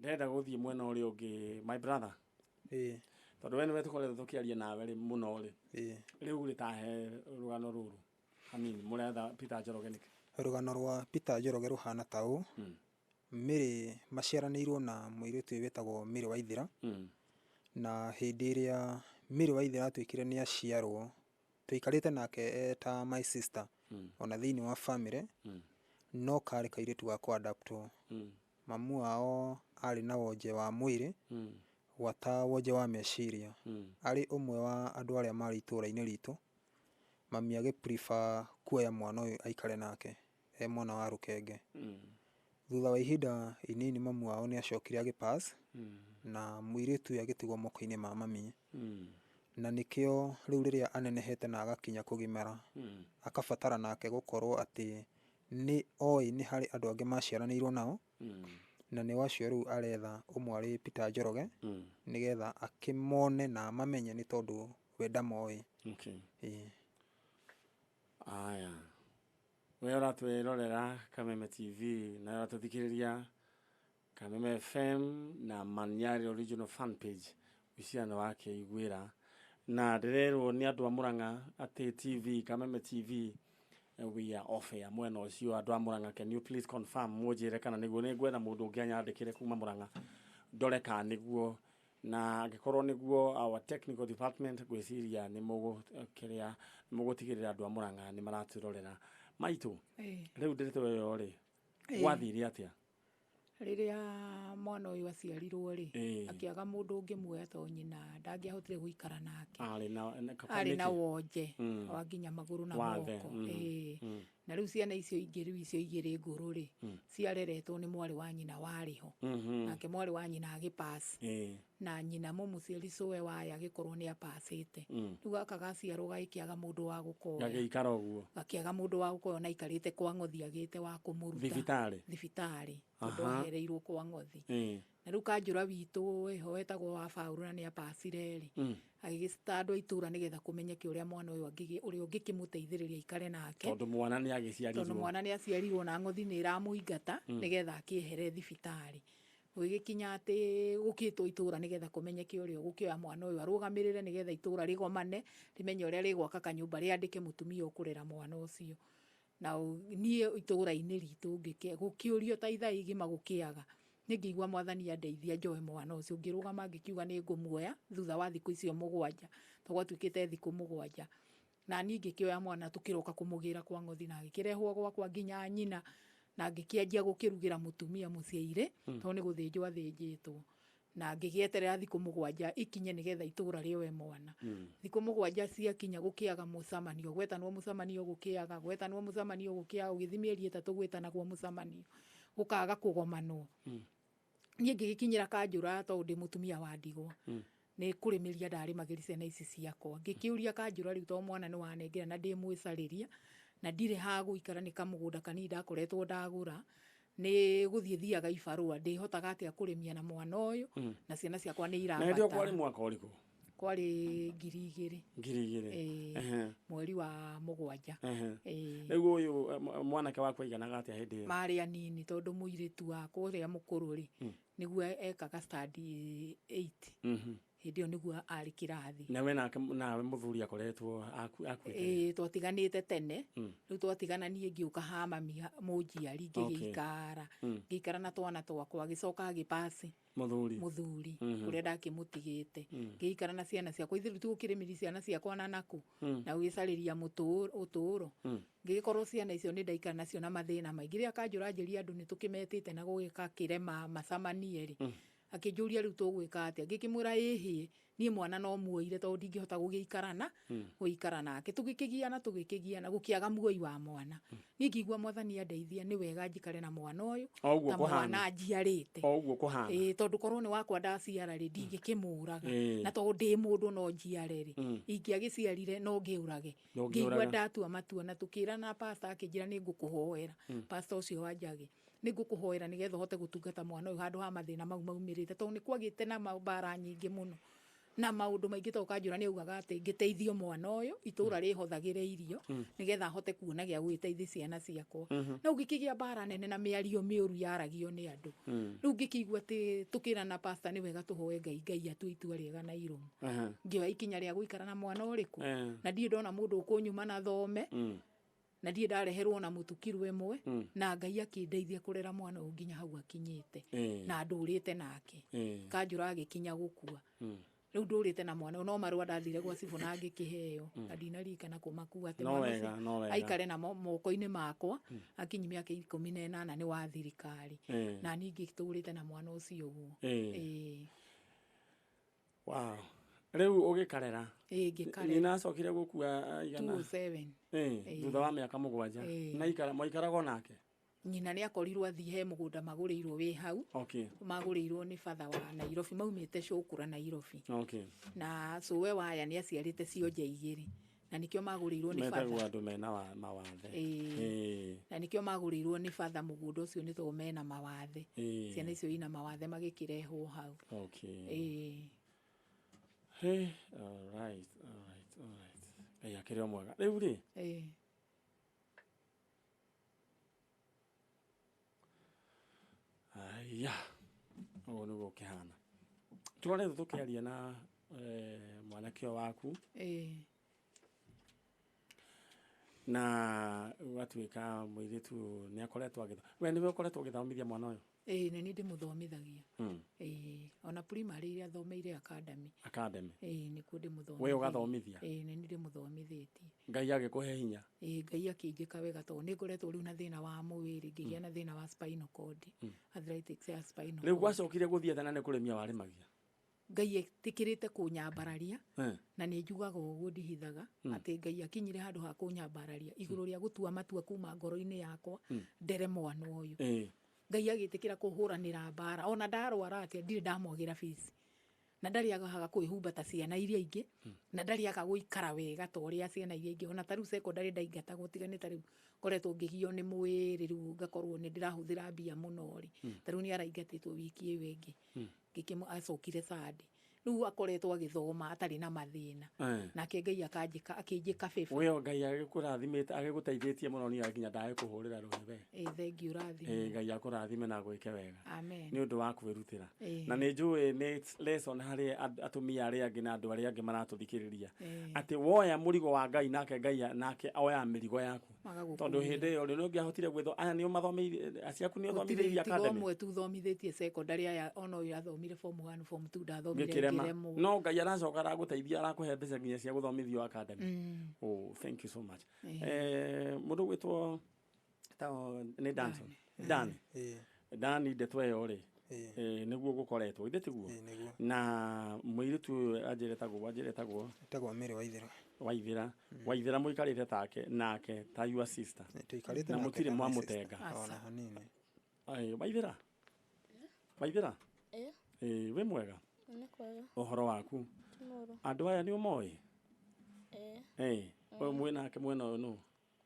Ndĩrenda gũthiĩ mwena ũrĩa ũngĩ, my brother. Ĩĩ. Tondũ we nĩwe tũkoretwo tũkĩaria nawe rĩ mũno rĩ. Ĩĩ. Rĩu rĩ tahe rũgano rũrũ hanini, mũretha Peter Njoroge nĩkĩ? Rũgano rwa Peter Njoroge rũhana ta ũũ, Mary maciaranĩirwo na mũirĩtu ũyũ wĩtagwo Mary Waithera, na hĩndĩ ĩrĩa Mary Waithera atuĩkire nĩ aciarwo, twaikarĩte nake e ta my sister, ona thĩinĩ wa family, no karĩ kairĩtu ga kũ adopt wo. Mamu wao arĩ na wonje wa mwĩrĩ, gwata wonje wa meciria. Arĩ ũmwe wa andũ arĩa marĩ itũra-inĩ ritũ, mami agĩ prefer kuoya mwana ũyũ aikare nake e mwana wa rũkenge. Thutha wa ihinda inini mamu wao nĩ acokire agĩ pass, na mũirĩtu ũyũ agĩtigwo moko-inĩ ma mami. Na nĩkĩo rĩu rĩrĩa anenehete na agakinya kũgimara, akabatara nake gũkorwo atĩ nĩ oĩ nĩ harĩ andũ angĩ maciaranĩirwo nao, na nĩo acio rĩu aretha ũmwe arĩ Peter Njoroge, nĩgetha akĩmone na amamenye nĩ tondũ we ndamoĩ. Okay. Ĩĩ. Aya. We ũratwĩrorera Kameme TV na ũratũthikĩrĩria Kameme FM na Manyari Original Fan Page uciana wakĩiguĩra na ndĩrerwo nĩ andũ a Murang'a atĩ TV Kameme TV we are off air mwena ũcio. Andũ a Murang'a, can you please confirm, mũnjĩre kana nĩguo? Nĩ ngwetha mũndũ ũngĩ anyandĩkĩre kuma Murang'a ndore kana nĩguo, na angĩkorwo nĩguo, our technical department ngwĩciria nĩ mũgũkĩrĩa nĩ mũgũtigĩrĩra andũ a Murang'a nĩ maratwĩrorera maitũ. Rĩu ndeto ĩyo rĩ, gwathire atĩa? Rĩrĩa mwana ũyũ aciarirwo rĩ, akĩaga mũndũ ũngĩmuoya tondũ nyina ndangĩahotire gũikara nake. Arĩ na Arĩ na nĩkĩ? Wonje wa nginya magũrũ na Wathe, moko. Mm. Na rĩu ciana icio ingĩ, rĩu icio igĩrĩ ngũrũ rĩ, ciareretwo nĩ mwarĩ wa nyina warĩ ho. Nake mwarĩ wa nyina agĩpass, na nyina mũmũciari cũwe wayo agĩkorwo nĩ apacĩte. Rĩu gaka gaciarwo gagĩkĩaga mũndũ wa gũkoya. Gagĩikara ũguo. Gakĩaga mũndũ wa gũkoya, ona aikarĩte kwa ng'othi agĩte wa kũmũruta. Thibitarĩ? Thibitarĩ, tondũ ahereirwo kwa ng'othi. Na rĩu kanjũra witũ ĩho wetagwo wa Baũrũ na nĩ apacire rĩ, agĩgĩcita andũ a itũra nĩgetha kũmenyeke ũrĩa mwana ũyũ ũrĩa ũngĩkĩmũteithĩrĩria aikare nake. Tondũ mwana nĩ agĩciarirwo. Tondũ mwana nĩ aciarirwo na ng'othi nĩ ĩramũingata, nĩgetha akĩehere thibitarĩ. Gũgĩgĩkinya atĩ gũkĩtwo itũra nĩgetha kũmenyeke ũrĩa ũgũkĩoya mwana ũyũ arũgamĩrĩre, nĩgetha itũra rĩgomane rĩmenye ũrĩa rĩgwaka kanyũmba rĩandĩke mũtumia ũkũrera mwana ũcio. Na niĩ itũra-inĩ ritũ ngĩke gũkĩũrio ta ithaa igima gũkĩaga, niĩ ngĩigua Mwathani andeithia njoe mwana ũcio. Ngĩrũgama ngĩkiuga nĩ ngũmuoya thutha wa thikũ icio 7, tondũ gwatuĩkĩte thikũ 7. Na niĩ ngĩkĩoya mwana tũkĩroka kũmũgĩra kwa ng'othi, na agĩkĩrehwo gwakwa nginya nyina, na ngĩkĩanjia gũkĩrugĩra mũtumia mũciairĩ, tondũ nĩ gũthĩnjwo athĩnjĩtwo. Na ngĩgĩeterera thikũ 7 ikinye nĩgetha itũra rĩoe mwana. Thikũ 7 ciakinya gũkĩaga mũcemanio, gwetanwo mũcemanio gũkĩaga, gwetanwo mũcemanio gũkĩaga, gũgĩthiĩ mĩeri 3 gwĩtanagwo mũcemanio, gũkaga kũgomanwo. Niĩ ngĩgĩkinyĩra kanjũra tondũ ndĩ mũtumia wa ndigwa. Nĩ kũrĩmĩria ndarĩmagĩria ciana ici ciakwa. Ngĩkĩũria kanjũra rĩu tondũ mwana nĩ wanengera na ndĩmwĩcarĩria, na ndirĩ ha gũikara, nĩ kamũgũnda kanini ndakoretwo ndagũra, nĩ gũthiĩ thiaga ibarũa, ndĩhotaga atĩa kũrĩmia na mwana ũyũ, na ciana ciakwa nĩ Na hĩndĩ ĩyo kwarĩ irabatara. mwaka ũrĩkũ? Kwarĩ 2000. 2000. Ĩĩ, mweri wa 7. Ĩĩ. Rĩu ũyũ mwanake waku aiganaga atĩa hĩndĩ ĩyo? Marĩ anini, tondũ mũirĩtu wakwa ũrĩa mũkũrũ rĩ, nĩguo ekaga standard 8. Hĩndĩ ĩyo nĩguo arĩ kĩrathi. Na we nake nawe mũthuri akoretwo akuĩte? Ĩĩ, twatiganĩte tene. Rĩu twatigana niĩ ngĩũka ha mami mũnjiari ngĩgĩikara. Ngĩikara na twana twakwa, agĩcoka agĩpass. Mũthuri. Mũthuri, kũrĩa ndakĩmũtigĩte. Ngĩikara na ciana ciakwa, ithe rĩu tigũkĩrĩmĩria ciana ciakwa na nakũ, na gũgĩcarĩria ũtũũro. Ngĩgĩkorwo ciana icio nĩ ndaikara nacio na mathĩna maingĩ. Rĩrĩa kanjũra njĩria andũ nĩ tũkĩmetĩte na gũgĩkakĩrema macamanie rĩ, akĩnjũria rĩu tũgwĩka atĩa? Ngĩkĩmwĩra ĩhĩ, niĩ mwana no muoire tondũ ndingĩhota gũgĩikara na gũikara nake. Tũgĩkĩgiana tũgĩkĩgiana, gũkĩaga muoi wa mwana. Niĩ ngĩigua Mwathani andeithia nĩ wega njikare na mwana ũyũ O ũguo ta kũhana. mwana njiarĩte. O ũguo kũhana. Ĩĩ, tondũ korwo nĩ wakwa ndaciara rĩ, ndingĩkĩmũraga. Na tondũ ndĩ mũndũ no njiare rĩ, ingĩagĩciarire no ngĩũrage. No Ngĩigua ngĩũraga. ndatua matua, na tũkĩra na pastor akĩnjĩra nĩ ngũkũhoera. Pastor ũcio wa Njagĩ. Nĩ ngũkũhoera nĩgetha ũhote gũtungata mwana ũyũ handũ ha mathĩna mau maumĩrĩte, tondũ nĩ kwagĩte na mbara nyingĩ mũno. Na maũndũ maingĩ to kanjũra nĩ augaga atĩ ngĩteithio mwana ũyũ itũra rĩhothagĩre irio nĩgetha ahote kuona gĩa gũgĩteithia ciana ciakwa. Na ũngĩkĩgĩa mbara nene na mĩario mĩũru yaragio nĩ andũ. Rĩu ngĩkĩigua atĩ tũkĩrana pastor nĩ wega tũhoe Ngai, Ngai atue itua rĩega na irũmu. Ngĩoya ikinya rĩa gũikara na mwana ũrĩkũ. Na ndirĩ ndona mũndũ ũkũnyuma na thome. Na ndirĩ ndareherwo na mũtu kiro ĩmwe. Na Ngai akĩndeithia kũrera mwana ũyũ nginya hau akinyĩte. Na ndũrĩte nake. Kanjũra agĩkinya gũkua. Rĩu ndũrĩte na mwana ũyũ, no marũa ndathire gwa cibũ na ngĩkĩheo. Na ndinaririkana kũmakua atĩ mwana ũcio aikare na moko-inĩ makwa, akinyi mĩaka 18 nĩ wa thirikari. Na niĩ ngĩtũrĩte na mwana ũcio ũguo. Wow. Rĩu ũgĩkarera? Ngĩkarera. Nyina acokire gũkua igana? 207. Thutha wa mĩaka 7. Na mwaikaraga nake? Nyina nĩ akorirwo athiĩ he mũgũnda magũrĩirwo wĩ hau. Magũrĩirwo nĩ batha wa Nairobi, maumĩte Cũkũra Nairobi. Na cũwe waya nĩ aciarĩte cionje igĩrĩ. Na nĩkĩo magũrĩirwo nĩ batha. Metagwo andũ mena mawathe. Na nĩkĩo magũrĩirwo nĩ batha mũgũnda ũcio nĩ tondũ mena mawathe. Ciana icio ina mawathe magĩkĩrehwo hau. Hey, all right, all right, all right. Ngai akĩrĩ o mwega. Rĩu rĩ? Aya, ũguo nĩguo ũkĩhana. Tũkoretwo tũkĩaria na mwanake ũyũ waku. Na ũgatuĩka mũirĩtu nĩ akoretwo agĩthoma. We nĩwe ũkoretwo ũgĩthomithia mwana ũyũ? Nĩ niĩ ndĩmũthomithagia. Ona primary iria athomeire academy. Academy. Nĩkuo ndĩmũthomithĩtie. We ũgathomithia? Nĩ niĩ ndĩmũthomithĩtie. Ngai agĩkũhe hinya? Ngai akĩnjĩka wega tondũ nĩ ngoretwo rĩu na thĩna wa mwĩrĩ, ngĩgĩa na thĩna wa spinal cord, arthritis ya spinal Rĩu cord. gwacokire gũthiĩ atĩa na nĩ kũrĩmia warĩmagia? Ngai etĩkĩrĩte kũnyambararia, na nĩ njugaga ũguo ndihithaga, atĩ Ngai akinyire handũ ha kũnyambararia igũrũ rĩa gũtua matua kuma ngoro-inĩ yakwa, ndere mwana ũyũ. Ngai agĩtĩkĩra kũhũranĩra mbara, ona ndarwara atĩa ndirĩ ndamwagĩra fees. Na ndarĩ agaga kwĩhumba ta ciana iria ingĩ, na ndarĩ aga gũikara wega ta ũrĩa ciana iria ingĩ. Ona ta rĩu secondary ndaingatagwo, tiga nĩ ta rĩu ngoretwo ngĩgio nĩ mwĩrĩ, rĩu ngakorwo nĩ ndĩrahũthĩra mbia mũno rĩ. Ta rĩu nĩ araingatĩtwo wiki ĩyo ĩngĩ. Ngĩkĩmũ acokire Sunday. Rĩu akoretwo agĩthoma atarĩ na mathĩna. Nake Ngai akanjĩka, akĩnjĩka favor. We Ngai agĩkũrathimĩte, agĩgũteithĩtie mũno niĩ nginya ndagĩkũhũrĩra rũhĩ we. Thank you, ũrathime. Ngai akũrathime na agwĩke wega. Amen. Nĩ ũndũ wa kwĩrutĩra. Na nĩ njũĩ nĩ lesson harĩ atumia arĩa angĩ na andũ arĩa angĩ maratũthikĩrĩria. Atĩ woya mũrigo wa Ngai nake Ngai nake oya mĩrigo yaku. Tondũ hĩndĩ ĩyo rĩ, nĩ ũngĩahotire gwĩtho, aya nĩo mathomeire, aciaku nĩo thomithĩirie Gũtirĩ, tiga academy. ũmwe tu thomithĩtie secondary, aya ona ũyũ athomire form 1, form 2, ndathomire Gĩkĩrema. ngĩremwo. No Ngai aracoka aragũteithia, arakũhe mbeca nginya cia gũthomithio academy. Oh, thank you so much. Mũndũ ũgwĩtwo nĩ Danson. Dan. Dan ndeto ĩyo rĩ, nĩguo gũkoretwo, ithe tiguo? Nĩguo. Na mũirĩtu ũyũ anjĩre tagwo, anjĩre tagwo. Etagwo Mary Waithera. Waithera. Waithera mũikarĩte take nake ta your sister. Tũikarĩte Na nake mũtirĩ ta my mwamũtenga. sister. Ona hanini. Ai, Waithera. Waithera. Wĩ mwega? Nĩ kwega. Ũhoro waku? Ti mũũru. Andũ aya nĩ ũmoĩ? Ũyũ mwĩ nake mwena ũyũ nũ?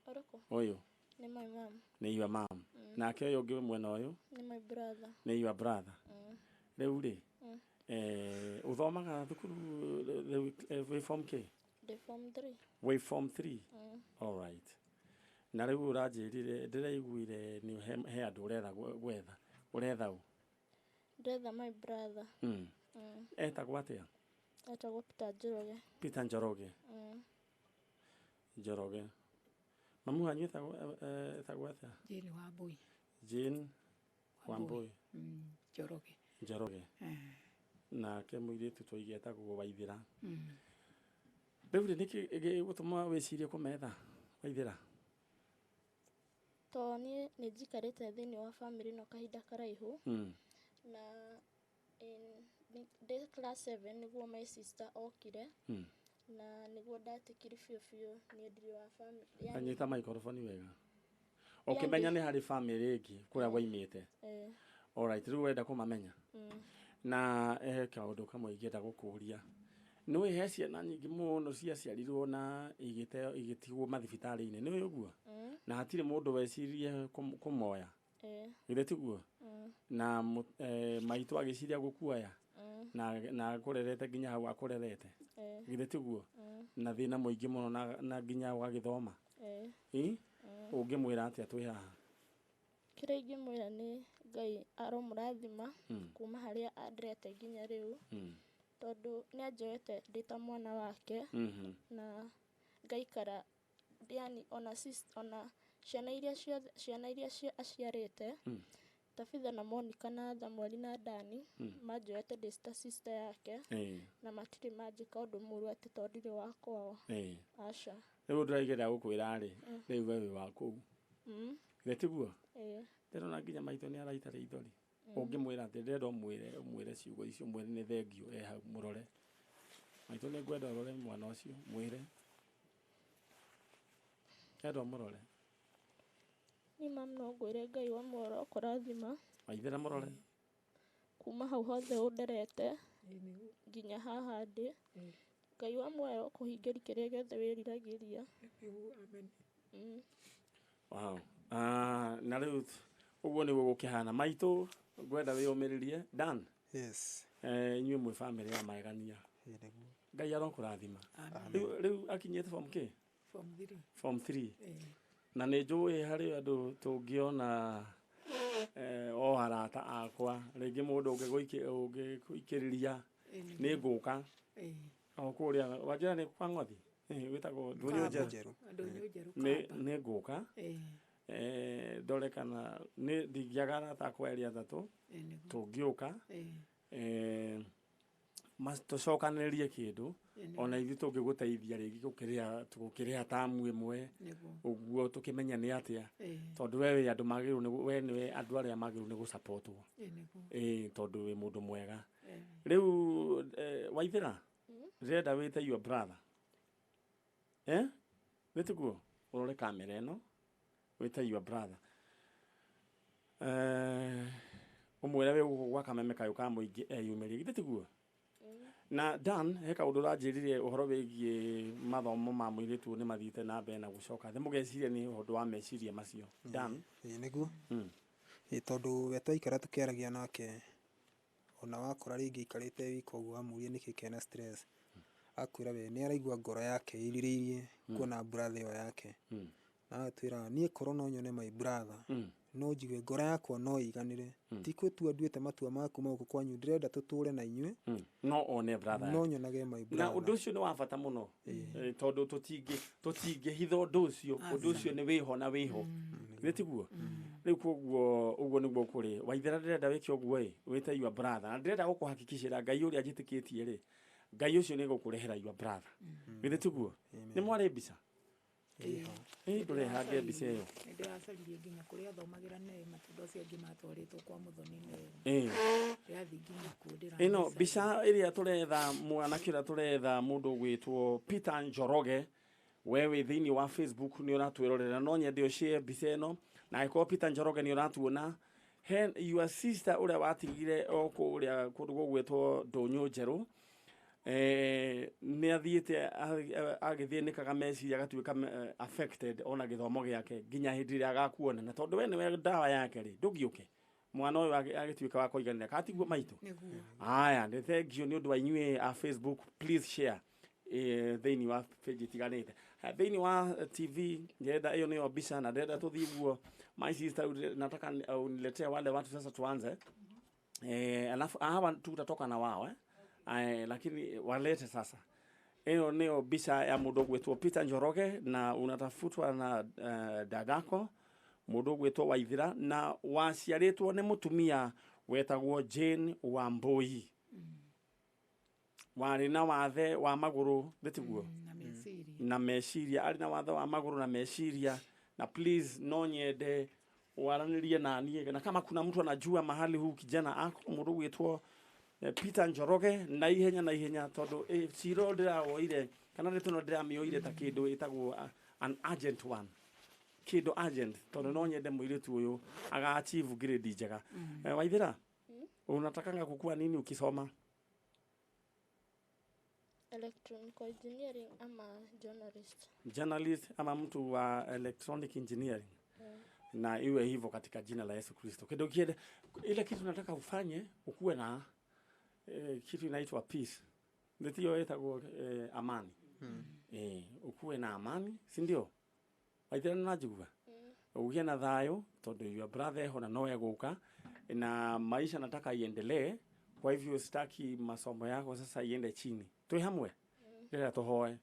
Ũrĩkũ? Ũyũ. Nĩ my mom. Nĩ your mom. Nake ũyũ ũngĩ mwena ũyũ? Nĩ my brother. Nĩ your brother. Rĩu rĩ, ũthomaga thukuru rĩu, wĩ form K? Ndĩ form 3. Wĩ form 3? All right. Na rĩu ũranjĩrire, ndĩraiguire nĩ he andũ ũretha gwetha. Ũretha ũ? Ndĩretha my brother. Etagwo atĩa? Etagwo Peter Njoroge. Peter Njoroge. Njoroge. Mamu wanyu etagwo atĩa? Jane Wambui. Jane Wambui. Njoroge. Njoroge. Nake mũirĩtu twaige etagwo Waithera. Rĩu rĩ, nĩkĩ gĩgũtũma wĩcirie kũmetha Waithera? To niĩ nĩ njikarĩte thĩinĩ wa family ĩno kahinda karaihu. Na ndĩ class 7 nĩguo my sister okire. Na nĩguo ndetĩkire biũ biũ niĩ ndirĩ wa family. Yani Anyita microphone wega. Ũkĩmenya nĩ harĩ family ĩngĩ kũrĩa waimĩte. All right, rĩu ũrenda kũmamenya. Na kaũndũ kamwe ingĩenda gũkũria. Nĩ ũĩ he ciana nyingĩ mũno ciaciarirwo na igĩtigwo mathibitarĩ-inĩ, nĩ ũĩ ũguo? Na hatirĩ mũndũ wecirie kũmoya. Githĩ tiguo? Na maitũ agĩciria gũkuoya. Na akũrerete nginya hau akũrerete. Ĩĩ. Githĩ tiguo? Na thĩna mũingĩ mũno na nginya ũgagĩthoma. Ĩĩ. Ĩ? Ũngĩmwĩra atĩa twĩ haha? Kĩrĩa ingĩmwĩra nĩ Ngai aromũrathima kuma harĩa anderete nginya rĩu, tondũ nĩ anjoete ndĩ ta mwana wake na ngaikara, yani ona ciana iria ciothe, ciana iria aciarĩte, Tabitha na Monica na Samueli na Dani, manjoete ndĩ ta sister yake na matirĩ manjĩka ũndũ mũru atĩ tondũ ndirĩ wa kwao. Aca. Rĩu ndĩraigĩrĩra gũkwĩra rĩ, rĩu we wĩ wa kũu. Githĩ tiguo? Ĩĩ. Ndĩrona nginya maitũ nĩ araita rĩithori. Ũngĩmwĩra atĩ ndĩrenda ũmwĩre ciugo icio, ũmwĩre nĩ thengio e hau, mũrore. Maitũ nĩ ngwenda ũrore mwana ũcio, mwĩre. Ndĩrenda ũmũrore. Niĩ mam no ngwĩre Ngai wa muoyo ũkũrathima. Waithĩra mũrore. Kuma hau hothe ũnderete nginya haha ndĩ. Ngai wa muoyo ũkũhingĩria kĩrĩa gĩothe wĩriragĩria. Wow. Na rĩu ũguo nĩguo gũkĩhana. Maitũ ngwenda wĩyũmĩrĩrie. Dan. Yes. Inyuĩ mwĩ bamĩrĩ ya magegania. Ĩĩ nĩguo. Ngai arokũrathima. Amen. Rĩu akinyĩte form kĩ? Form 3. Form 3. Na nĩ njũĩ harĩ andũ tũngĩona o arata akwa rĩngĩ mũndũ ũngĩgũikĩrĩria nĩ ngũka o kũrĩa wanjĩra nĩ kwa Ng'othi wĩtagwo Ndũnyũ Njerũ. Ndũnyũ Njerũ. Nĩ ngũka ndore kana nĩ ndingĩaga arata akwa erĩ atatũ tũngĩũka tũcokanĩrĩrie kĩndũ ona ithuĩ tũngĩgũteithia rĩngĩ gũkĩrĩha tamu ĩmwe ũguo tũkĩmenya nĩ atĩa tondũ we wĩ andũ magĩrĩirwo nĩ we nĩwe andũ arĩa magĩrĩirwo nĩ gũsupportwo tondũ wĩ mũndũ mwega. Rĩu Waithĩra ndĩrenda wĩte your brother nĩ tiguo ũrore kamera ĩno wĩte your brother ũmwĩre wĩ gũkũ gwa Kameme kayũ ka mũingĩ eyumĩrie githĩ tiguo? Na Dan he kaũndũ ũranjĩrire ũhoro wĩgiĩ mathomo ma mũirĩtu nĩ mathiĩte na mbere na gũcoka thĩ mũgeciria nĩ ũndũ wa meciria macio. Dan. Ĩĩ nĩguo. Ĩĩ tondũ we twaikara tũkĩaragia nake ona wakora rĩngĩ aikarĩte wika ũguo wamũria nĩkĩ kena stress akwĩra we nĩ araigua ngoro yake ĩrirĩirie kuona brother ĩyo yake na agatwĩra niĩ korwo no nyone my brother no njigue ngoro yakwa no ĩiganĩre ti gũtua nduĩte matua ma kuma gũkũ kwanyu ndĩrenda tũtũre na inyuĩ no one brother no nyonage my na brother ũndũ ũcio nĩ wa bata mũno tondũ tũtingĩhitha ũndũ ũcio ũndũ ũcio nĩ wĩho na wĩho nĩ tiguo rĩu koguo ũguo nĩguo kũrĩ Waithera ndĩrenda wĩke ũguo ĩ wĩte your brother na ndĩrenda gũkũhakikicĩra Ngai ũrĩa njĩtĩkĩtie rĩ Ngai ũcio nĩ egũkũrehera your brother githĩ tiguo nĩ mwarĩ mbica ĩ ndũrehange mbica ĩyo Nĩ ndĩracaririe nginya kũrĩa athomagĩra Neema tondũ acio angĩ matwarĩtwo kwa Mũthoni Neema ndĩrathiĩ nginya kuo ĩno mbica ĩrĩa tũretha mwanake ũrĩa tũretha mũndũ ũgwĩtwo Peter Njoroge we wĩ thĩinĩ wa Facebook nĩ ũratwĩrorera no nyende ũshare mbica ĩno na angĩkorwo Peter Njoroge nĩ ũratuona he your sister ũrĩa watigire o kũrĩa kũndũ gũgwĩtwo Ndũnyũ Njerũ nĩ athiĩte agĩthĩnĩkaga meciria agatuĩka affected ona gĩthomo gĩake nginya hĩndĩ ĩrĩa agakuona na tondũ we nĩwe ndawa yake rĩ ndũgĩũke mwana ũyũ agĩtuĩka wa kũiganĩra kana tiguo maitũ? Nĩguo. Aya nĩ thengio nĩ ũndũ wa inyuĩ a Facebook, please share thĩinĩ wa page itiganĩte. Thĩinĩ wa TV ndĩrenda ĩyo nĩyo mbica na ndĩrenda tũthiĩ guo. My sister, nataka uniletee wale watu sasa tuanze. Alafu hawa tutatoka na wao lakini walete sasa. Ĩyo nĩyo mbica ya mũndũ ũgwĩtwo Peter Njoroge na unatafutwa na dadako mũndũ ũgwĩtwo Waithira na waciarĩtwo nĩ mũtumia wetagwo Jane Wambui warĩ na wathe wa magũrũ nĩ tiguo? Na meciria. Na meciria, arĩ na wathe wa magũrũ na meciria. Na please no nyende waranĩrie na niĩ na kama kuna mtu anajua mahali huu kijana ako mũndũ ũgwĩtwo Peter Njoroge na ihenya na ihenya tondũ ciro ndĩrawoire kana ndeto no ndĩramĩoire ta kĩndũ ĩtagwo an urgent one, kĩndũ urgent tondũ no nyende mũirĩtu ũyũ aga achieve grade njega. Waithira, unatakanga kukua nini ukisoma? Electronic engineering ama journalist. Journalist ama mtu wa electronic engineering. Na iwe hivyo katika jina la Yesu Kristo. Kidogo kile ile kitu nataka ufanye ukuwe na kitu inaitwa peace, ndio ĩtagwo amani. Ukuwe na amani, si ndio? Waithĩra, nĩ ugie na thayo tondu your brother eho na no egũka na maisha nataka iendelee. Kwa hivyo sitaki masomo yako sasa iende chini. Twĩ hamwe, rĩrĩa tũhoe.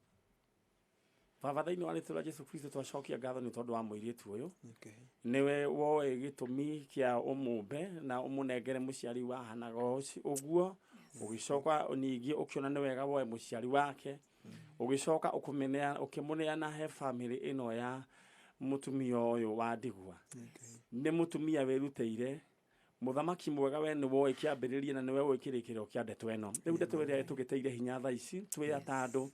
Baba, thĩinĩ wa rĩtwa rĩa Jesu Kristo, twacokia ngatho nĩ tondũ wa mũirĩtu ũyũ. Nĩwe woĩ gĩtũmi kĩa ũmũmbe na ũmũnengere mũciari wahanaga ũguo, ũgĩcoka ningĩ ũkĩona nĩ wega woe mũciari wake, ũgĩcoka ũkĩmũneana he family ĩno ya mũtumia ũyũ wa ndigwa. Nĩ mũtumia wĩrutĩire, mũthamaki mwega. We nĩ woĩ kĩambĩrĩria na nĩwe ũĩ kĩrĩkĩrĩro kĩa ndeto ĩno. Rĩu ndeto ĩrĩa ĩtũgĩtĩire hinya thaa ici twĩ atandũ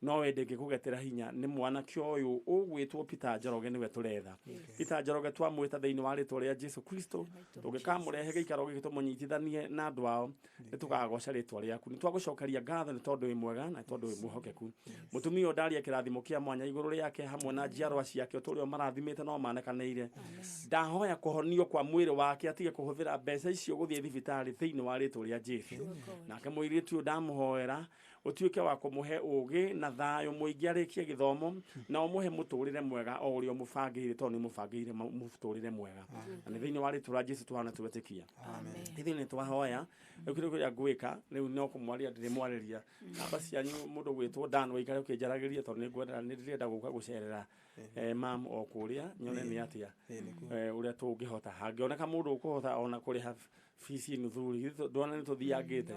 no we ndĩngĩkũgetĩra hinya nĩ mwanake ũyũ ũgwĩtwo Peter Njoroge. Nĩwe tũretha. Peter Njoroge twamwĩta thĩinĩ wa rĩtwa rĩa Jesu Kristo. Tũngĩkamũrehe gĩikaro gĩkĩ tũmũnyitithanie na andũ ao, nĩ tũkagoca rĩtwa rĩaku. Nĩ twagũcokeria ngatho nĩ tondũ wĩ mwega na nĩ tondũ wĩ mwĩhokeku. Mũtumia ũyũ ndaria kĩrathimo kĩa mwanya igũrũ rĩake hamwe na njiarwa ciake, ũtũrĩa marathimĩte no manekanĩire. Ndahoya kũhonio kwa mwĩrĩ wake, atige kũhũthĩra mbeca icio gũthiĩ thibitarĩ thĩinĩ wa rĩtwa rĩa Jesu. Nake mũirĩtu ũyũ ndamũhoera ũtuĩke wa kũmũhe ũgĩ na thayũ mũingĩ arĩkie gĩthomo na ũmũhe mũtũrĩre mwega o ũrĩa ũmũbangĩire, tondũ nĩ ũmũbangĩire mũtũrĩre mwega. Na nĩ thĩinĩ wa rĩtwa rĩa Jesu twana twetĩkia. Ithuĩ nĩ twahoya. Rĩu kĩrĩa kĩrĩa ngwĩka rĩu no kũmwaria, ndĩrĩmwarĩria namba cianyu. Mũndũ gwĩtwo Dan waikare ũkĩnjaragĩria, tondũ nĩ ngwenda, nĩ ndĩrenda gũka gũcerera mam o kũrĩa nyone nĩ atĩa ũrĩa tũngĩhota. Hangĩoneka mũndũ ũkũhota ona kũrĩha bici nuthu rĩ, ndona nĩ tũthiangĩte.